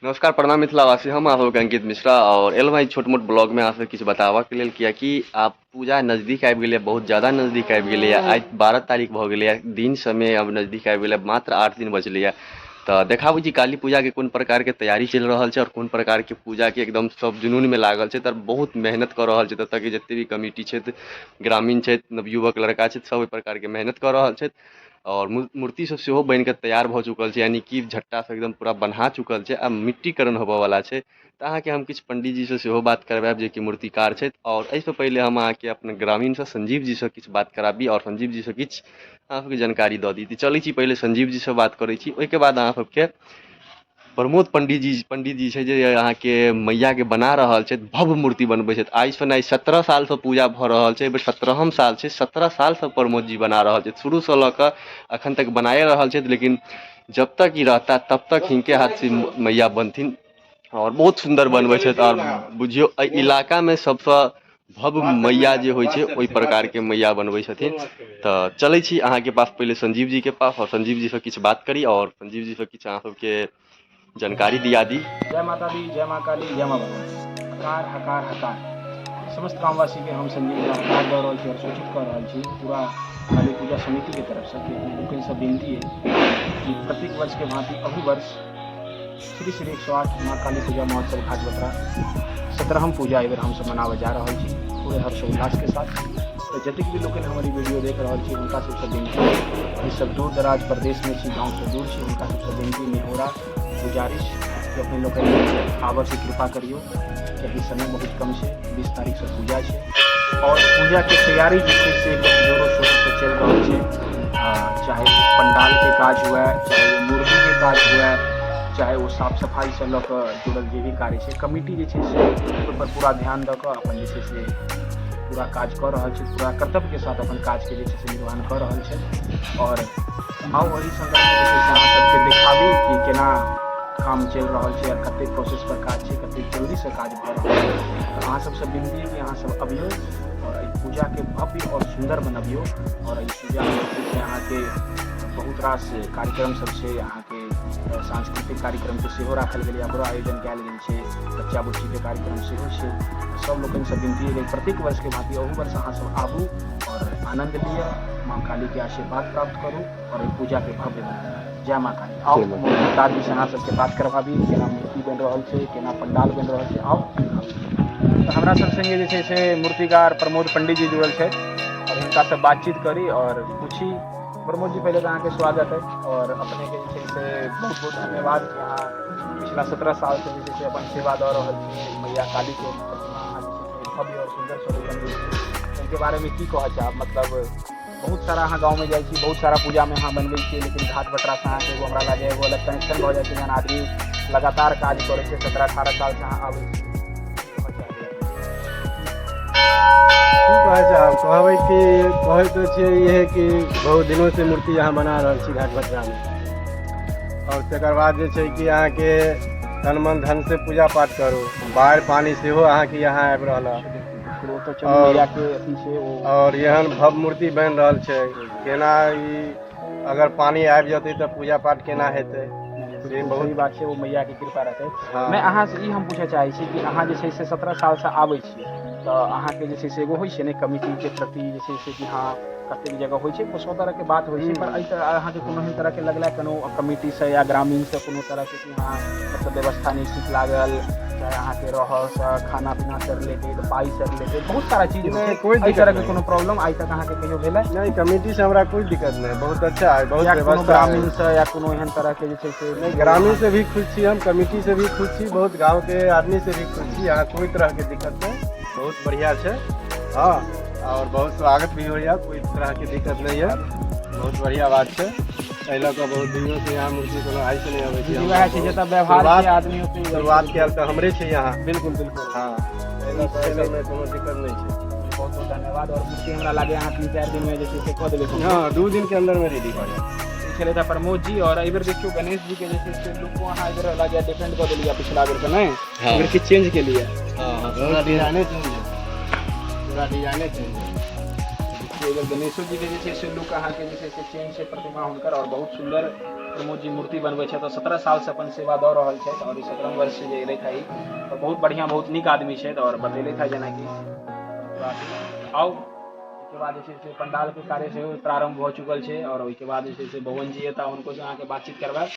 नमस्कार प्रणाम मिथिलावासी, हम अहाँ सबके अंकित मिश्रा और एलहुँ हँ छोट मोट ब्लॉगमे अहाँ सबके किछु बताबऽके लेल, कियाकि आब पूजा नजदीक आबि गेलै, बहुत ज्यादा नजदीक आबि गेलैए। आइ 12 तारीख भऽ गेलैए, दिन समय अब नजदीक आबि गेलै, मात्र 8 दिन बचलैए। तऽ देखाबै छी काली पूजाके कोन प्रकारके तैयारी चलि रहल छै और कोन प्रकारके पूजाके एकदम सब जुनूनमे लागल छै। तऽ बहुत मेहनत कऽ रहल छै एतऽके जते भी कमिटी छथि, ग्रामीण छथि, नवयुवक लड़का छथि, सब ओहि प्रकारके मेहनत कऽ रहल छथि। और मूर्ति सब सेहो बनिके तैयार भऽ चुकल छै, यानी कि झट्टा से एकदम पूरा बन्हा चुकल छै, आब मिट्टीकरण होबऽवला छै। तऽ अहाँके हम किछु पंडीजीसँ सेहो बात करबायब जे कि मूर्तिकार छथि। और एहिसँ पहिले हम अहाँके अपन ग्रामीणसँ संजीव जीसँ किछु बात कराबी और संजीव जीसँ किछु अहाँ सबके जानकारी दऽ दी। तऽ चलै छी पहिले संजीव जीसँ बात करै छी, ओहिके बाद अहाँ सबके प्रमोद पंडीजी छै जे अहाँके मैयाके बना रहल छथि, भव्य मूर्ति बनबै छथि। आइसँ नहि 17 सालसँ पूजा भऽ रहल छै, एहि बेर 17म साल छै। 17 सालसँ प्रमोद जी बना रहल छथि, शुरूसँ लऽ कऽ अखन तक बनाए रहल छथि। लेकिन जब तक ई रहता तब तक हिनके हाथसँ मैया बनथिन और बहुत सुन्दर बनबै छथि। और बुझियौ एहि इलाकामे सबसँ भव्य मैया जे होइ छै ओहि प्रकारके मैया बनबै छथिन। तऽ चलै छी अहाँके पास पहिले संजीव जीके पास और संजीव जीसँ किछु बात करी और संजीव जीसँ किछु अहाँ सबके जानकारी दिया दी। जय माता दी, जय माँ काली, जय माँ भगवती। हकार हकार हकार। समस्त गामवासीके हम संजीव झा हकार दऽ रहल छी और सूचित कऽ रहल छी पूरा काली पूजा समितिके तरफसँ कि अपने लोकनिसँ विनती अइ कि प्रत्येक वर्षके भाँति अहू वर्ष श्री श्री 108 माँ काली पूजा महोत्सव घाट बटरा 17हम पूजा एहि बेर हमसब मनाबऽ जा रहल छी पूरे हर्षोल्लासके साथ। तऽ जतेक भी लोकनि हमर ई वीडियो देख रहल छी हुनका सबसँ विनती जे सब दूर दराज प्रदेशमे छी, गाँवसँ दूर छी, हुनका सबसँ विनती निहोरा गुजारिश कि अपने लोकनि आबऽके कृपा करियौ, कियाकि समय बहुत कम छै। 20 तारीखसँ पूजा छै और पूजाके तैयारी जे छै से एकदम जोरो शोरोसँ चलि रहल छै। चाहे पंडालके काज हुए, चाहे ओ मूर्तिके काज हुए, चाहे ओ साफ सफाइसँ लऽ कऽ जुड़ल जे भी कार्य छै, कमिटी जे छै से ओहिपर पूरा ध्यान दऽ कऽ अपन जे छै से पूरा काज कऽ रहल छै, पूरा कर्तव्यके साथ अपन काजके जे छै से निर्वहन कऽ रहल छै। और आउ एहि सन्दर्भमे जे छै से अहाँ सबके देखाबी कि केना काम चलि रहल छै और कतेक प्रोसेस पर काज छै, कतेक जल्दीसँ काज भऽ रहल छै। तऽ अहाँ सबसँ विनती कि अहाँ सब अबियौ और एहि पूजाके भव्य और सुन्दर बनबियौ। और एहि पूजामे जे छै से अहाँके बहुत रास कार्यक्रम सब छै, अहाँके सांस्कृतिक कार्यक्रमके सेहो राखल गेलै, ओकरो आयोजन कयल गेल छै, बच्चा बुच्चीके कार्यक्रम सेहो छै। सब लोकनिसँ विनती है प्रत्येक वर्षके भाँति अहू वर्ष अहाँ सब आबू और आनन्द लिअ, माँ कालीके आशीर्वाद प्राप्त करू और एहि पूजाके भव्य बनाउ। जय माँ काली। आउ मूर्तिकार जी से अहाँ सबके बात करबाबी केना मूर्ति बनि रहल छै, केना पंडाल बनि रहल छै। आउ तऽ हमरा सब संगे जे छै से मूर्तिकार प्रमोद पंडित जी जुड़ल छथि और हिनकासँ बातचीत करी और पूछी। प्रमोद जी, पहिले तऽ अहाँके स्वागत है और अपनेके जे छै से बहुत बहुत धन्यवाद कि अहाँ पिछला 17 सालसँ जे छै से अपन सेवा दऽ रहल छी। मैया कालीके प्रतिमा अहाँ जे छै से भव्य और सुन्दर स्वरूप बनबै छी, एहिके बारेमे की कहऽ चाहब? मतलब बहुत सारा अहाँ गाँवमे जाइ छी, बहुत सारा पूजामे अहाँ बनबै छियै, लेकिन घाट बटरासँ अहाँके एगो हमरा लागैए एगो अलग कनेक्शन भऽ जाइ छै जहन आदमी लगातार काज करै छै। 17-18 सालसँ अहाँ आबै छी, की कहै चाहब? कहबै कि कहै तऽ छियै इहे कि बहुत दिनोसँ मूर्ति अहाँ बना रहल छी घाट बटरामे, और तकर बाद जे छै कि अहाँके तन मन धन से पूजा पाठ करू। बाढ़ि पानि सेहो अहाँके यहाँ आबि रहल है और एहन भव्य मूर्ति बनि रहल छै, केना ई अगर पानि आबि जेतै तऽ पूजा पाठ केना हेतै? से बहुत सही बात छै, ओ मैया के कृपा रहतै। मैं अहाँ से ई हम पूछऽ चाहै छी कि अहाँ जे छै से 17 सालसँ आबै छियै तऽ अहाँके जे छै से एगो होइ छै ने कमिटीके प्रति जे छै से कि हँ कतेक जगह होइ छै सौ तरहके बात होइ छै, पर एहि तरह अहाँके कोनो एहन तरहके लगलै कोनो कमिटीसँ या ग्रामीणसँ कोनो तरहके कि हँ मतलब व्यवस्था नहि ठीक लागल, चाहे अहाँके रहऽसँ खाना पीनासँ रिलेटेड, पाइसँ रिलेटेड, बहुत सारा चीज होइ छै, कोई एहि तरहके कोनो प्रॉब्लम आइ तक अहाँके कहियो भेलै नहि? कमिटीसँ हमरा कोई दिक्कत नहि, बहुत अच्छा है, बहुत या कोनो व्यवस्था है। ग्रामीणसँ या कोनो एहन तरहके जे छै से? नहीं, ग्रामीण से भी खुश छी हम, कमिटी से भी खुश छी, बहुत गाँव के आदमी से भी खुश छी। यहाँ कोई तरह के दिक्कत नहीं, बहुत बढ़िया छै। हाँ, और बहुत स्वागत भी होइए, कोई तरह के दिक्कत नहीं है, बहुत बढ़िया बात छै। एहि लऽ कऽ बहुत दिनों से यहाँ मूर्ति कोनो आइ से नहि अबै छै। वएह छै, जतऽ व्यवहार छै आदमी ओतै। शुरुआत कयल तऽ हमरे छै यहाँ। बिल्कुल बिल्कुल। हाँ, एहि लऽ कऽ एहि सबमे कोनो दिक्कत नहि छै। बहुत बहुत धन्यवाद। और मूर्ति हमरा लागै अहाँ 3-4 दिनमे जे छै से कऽ देबै? हाँ, 2 दिन के अंदर में रेडी भऽ जायत। छलै तऽ प्रमोद जी। और एहिबेर देखियौ गणेश जी के जे छै से लुको अहाँ एहिबेर लागैए डिफरेंट कऽ देलियै पिछला बेरसँ, नहि? एहिबेर किछु चेंज केलियै? पूरा डिजाइने चेंज है, पूरा डिजाइने चेंज है। देखियौ एहिबेर गणेशो जी के जे छै से लुक अहाँके जे छै से चेंज छै प्रतिमा हुनकर, और बहुत सुन्दर प्रमोद जी मूर्ति बनबै छथि आओर 17 सालसँ अपन सेवा दऽ रहल छथि आओर ई 17 वर्ष जे एलथि है आओर बहुत बढ़िआँ बहुत नीक आदमी छथि आओर बतेलथि है जेनाकि आउ। ओहिके बाद जे छै से पंडालके कार्य सेहो प्रारम्भ भऽ चुकल छै आओर ओहिके बाद जे छै से भवन जी एता, हुनको से अहाँके बातचीत करबायब।